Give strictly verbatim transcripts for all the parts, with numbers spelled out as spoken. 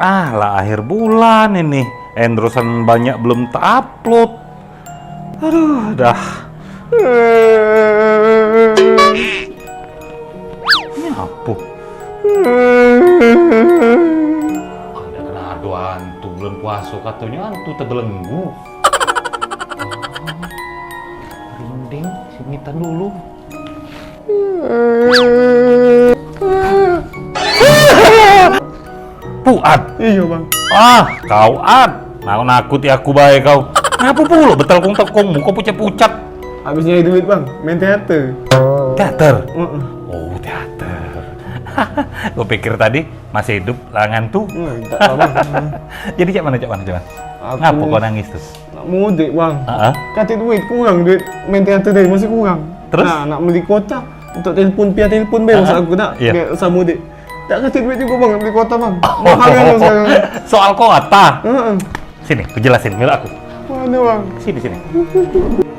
Ah, lah akhir bulan ini. Endorsean banyak belum terupload. Aduh, dah. Ini apa? Ada kena ado hantu bulan puasa, katanya hantu terbelenggu. Merinding, sini dulu. Puat. Iyo, Bang. Ah, kau At. Nakut-nakuti aku bae kau. Ngapo pulo betelkung-telkung, muko pucat-pucat? Habis nyari duit, Bang. Main teater. Teater? Heeh. Oh, teater. Kau pikir tadi masih hidup lah ngantu. Hmm, tak tahu, Bang. Jadi cak mano, cak mano, cak mano? Aku Ngapo kau nangis tu? Nak mudik, Bang. Heeh. Katik duit kurang, duit main teater tadi masih kurang. Terus? Nah, nak beli kuota untuk telepon, via telepon bae, Heeh. Maksud aku nak, Iyo. Biar usah mudik. Tak katik duit jugo, Bang, nak beli kuota, Bang. Mahal kan sekarang. Soal kuota? Heeh. Sini, ku jelasin, melok aku. Mano, Bang? Sini, sini.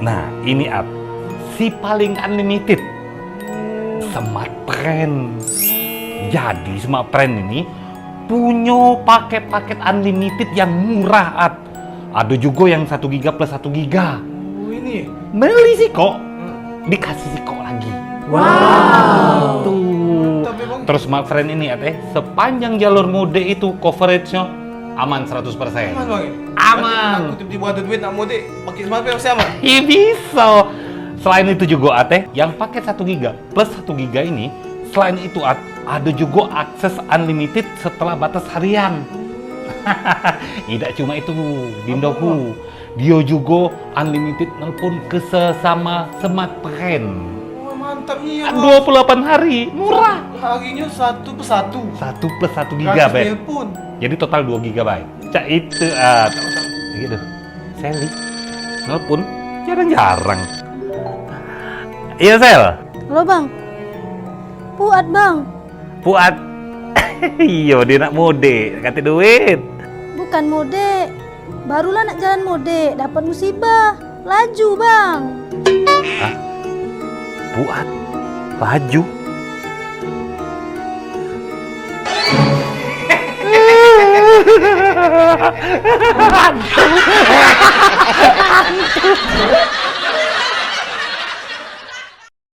Nah, ini At. Si paling unlimited. Smart Friend. Jadi, Smart Friend ini punyo paket-paket unlimited yang murah, At. Ado jugo yang satu giga plus satu giga. Oh, ini? Beli sikok, Hmm. dikasih sikok lagi. Wow. Tuh. Mantap ya, Bang. Terus Smart Friend ini, At, eh, sepanjang jalur mudik itu coverage-nyo aman seratus persen. Aman, Bang, ya? Aman. Berarti aku tiba-tiba ada duit nak mudik, pakai Smart Friend masih aman? Iya, bisa. Selain itu jugo, At, eh, yang paket satu giga plus satu giga ini, selain itu, At, ado jugo akses unlimited setelah batas harian. Idak cuma itu, Dindoku. Apa, Bang? Dio jugo unlimited nelpon ke sesama Smart Friend. Wah, mantap nian, Bang. Dua puluh delapan hari, murah. Harinyo satu plus satu. Satu plus satu giga, Gratis Bet. Nelpon. Jadi total dua gigabyte. Cak itu, ah, gitu. Seli. Nelpon jarang-jarang. Iya, Sel. Halo, Bang. Puat, Bang. Puat. Iyo, dio nak mudik, katik duit. Bukan mudik. Barulah nak jalan mudik, dapat musibah. Laju, Bang. Hah? Puat? Laju?